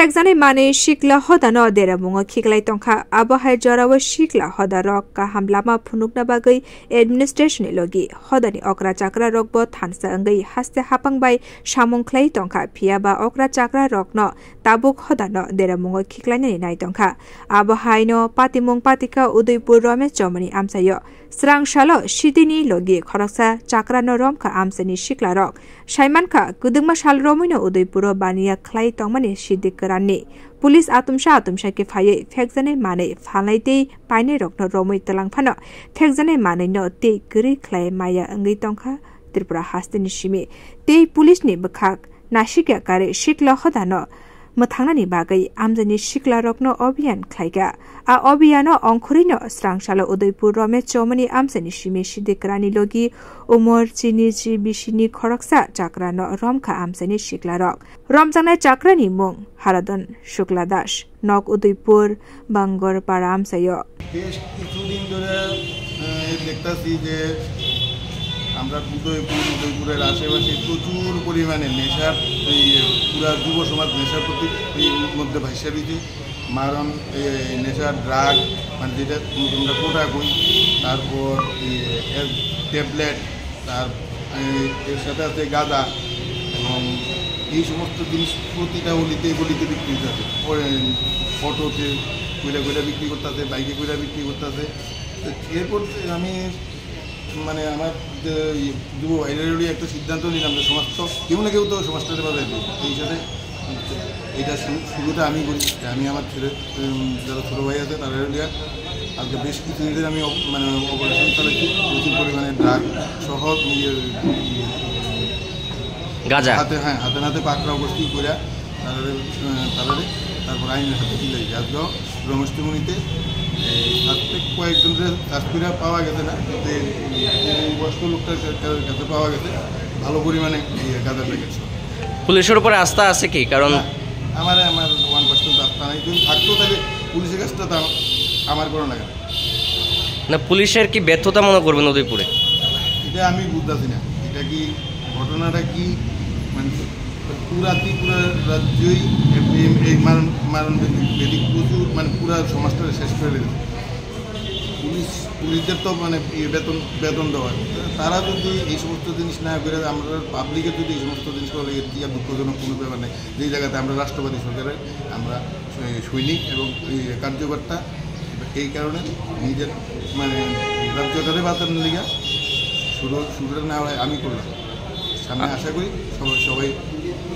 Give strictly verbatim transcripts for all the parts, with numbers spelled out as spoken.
Phekjaknai manwi sikla hodano deramungo khiklai tongkha. Abo hai jorao sikla hoda rok kaham lama phunukna bagwi administration ni logi hodani okra chakra rokbo thansa wngwi haste hapang bai samung khlai tongkha, phiya ba okra chakra rokno tabuk hodano deramungo khiklainani nai tongkha. Abo haino patimung patika Udaipur Romesh Chomani amchaio. Srang salo Sidini logi khoroksa chakrano romkha amchaini siklarok. Saimankha, kwdwkma sal romwino Udaipuro baniya khlai tongmani Sidi kwranni. Police atumsa atumsa khe phaiwi phekjaknai manwi phalnai tei painairokno romwi twlang phano phekjaknai manwino tei kwrwi khlai maya wngwi tongkha Tripura hasteni simi. Tei police ni bwkhak nasikya karwi sikla hodano mwthangnani bagwi amchaini siklarokno obiyan khlaikha. A obiyano ongkhorwino srang salo Udaipur Romesh Chomani amchaini simi Sidi kwranni logi umor chini ji bisini khoroksa chakrano romkha amchaini siklarok. Romjaknai chakrani mung Haradon Shukla Das, nok Udaipur, Bangorpara amchaio. বেশ কিছুদিন ধরে, আহ, দেখতাছি যে আমরা উদয়পুর, উদয়পুরের আশেপাশে প্রচুর পরিমাণে নেশার, এই পুরা যুব সমাজ নেশার প্রতি, এই মধ্যে ভাসিয়া রয়েছে। মারণ, এই নেশা, ড্রাগ, মানে যেটা আমরা কোটা কই, তারপর এই এর ট্যাবলেট, তার, এই এর সাথে আছে গাঁজা এবং এই সমস্ত জিনিস প্রতিটা অলিতে গলিতে বিক্রি হইতাছে। অ-, অটোতে কইরা কইরা বিক্রি করতাছে, বাইকে কইরা বিক্রি করতাছে। তো এরপর আমি মানে আমার যে ওই যুব ভাইদের লইয়া একটা সিদ্ধান্ত নিলাম যে সমাজ তো কেউ না কেউ তো সমাজটারে বাঁচাই দেবে। এই হিসাবে এটা শুরু, শুরুটা আমি করি, যে আমি আমার ছেলে, উম, যারা ছোটো ভাই আছে তারা লইয়া আজকে বেশ কিছুদিন ধরে আমি অপ-, মানে অপারেশন চালাচ্ছি, প্রচুর পরিমাণে ড্রাগ সহ ইয়ে, গাঁজা। হাতে, হ্যাঁ, হাতে নাতে পাকড়াও করছি, কইরা তারারে, আহ, তারারে, তারপর আইনের হাতে তুলে দিই। আজকেও রমেশ চুমুনিতে, এই, সাসপেক্ট কয়েকজনরে সাসপেক্ট পাওয়া গেছে না, কিন্তু এই, এই বয়স্ক লোকটার কা-, কা-, কাছে পাওয়া গেছে, ভালো পরিমাণে, ইয়ে, গাঁজার প্যাকেট সহ। পুলিশের উপরে আস্থা আছে কি? কারণ না, আমার, আমার ওয়ান পার্সেন্ট আস্থা নাই। যদি থাকতো, তাহলে পুলিশের কাজটা তো আমার, আমার করা লাগে না। না, পুলিশের কি ব্যর্থতা মনে করবেন উদয়পুরে? এটা আমি বুঝতেছি না, এটা কি, ঘটনাটা কি, মানে, পুরা ত্রিপুরা রাজ্যই এই, এই মারণ, মারণ ব্যাধি, ব্যাধি প্রচুর, মানে, পুরা সমাজটা শেষ করে দিল। পুলিশ, পুলিশদের তো, মানে, ইয়ে, বেতন, বেতন দেওয়া হয়। তারা যদি এই সমস্ত জিনিস না করে, আমরা পাবলিকের যদি এই সমস্ত জিনিস করে, এর থেকে আর দুঃখজনক কোনো ব্যাপার নেই। যেই জায়গাতে আমরা রাষ্ট্রবাদী সরকারের, আমরা, এ, সৈনিক এবং, এ, কার্যকর্তা, এই কারণে নিজের, মানে, রাজ্যটারে বাঁচানোর লিগা শুরু, শুরুটা না হয় আমি করলাম। সামনে আশা করি সবাই, সবাই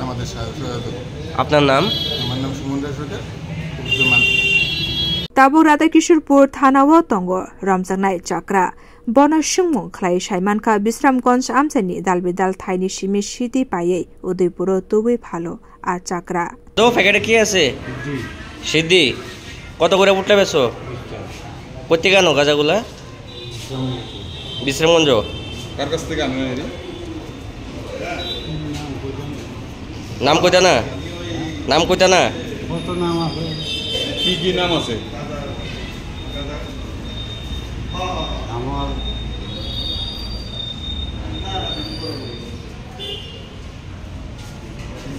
আমাদের সা-, সহায়তা করবে। আপনার নাম? আমার নাম সুমন রায় সরকার, পবিত্র মান। Tabuk Radhakishorpur thanao tongo romjaknai chakra. Bono swngmung khlai saimankha Bisramganj amchaini dalbidal thaini simi Sidi paiwi Udaipuro tubui phalo a chakra. তো প্যাকেটে কি আছে? সিদ্ধি। সিদ্ধি। কত করে ফুটলে বেচো? বিশ টাকা। কোথেকে আনো গাঁজাগুলা? বিশ্রামগঞ্জ। বিশ্রামগঞ্জ। কার কাছ থেকে আনো এগুলি? নাম কইতা না? নাম কইতা না? কত নাম আছে? কি কি নাম আছে? আমার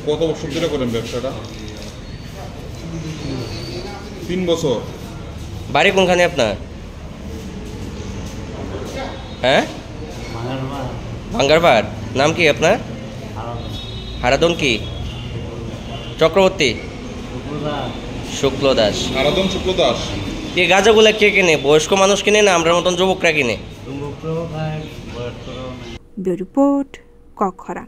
কত বছর ধরে করেন ব্যবসাটা? তিন বছর। বাড়ি কোনখানে আপনার? হ্যাঁ? ভাঙ্গারপাড়। নাম কি আপনার? হারাধন। হারাধন কি? চক্রবর্তী? শুক্লদাস। শুক্লদাস। হারাধন শুক্লদাস। এই গাঁজাগুলা কে কিনে? বয়স্ক মানুষ কিনে না আমরার মতন যুবকরা কিনে? যুবকরাও খায়, বয়স্করাও নেয়। ব্যুরো রিপোর্ট, ককখরাং।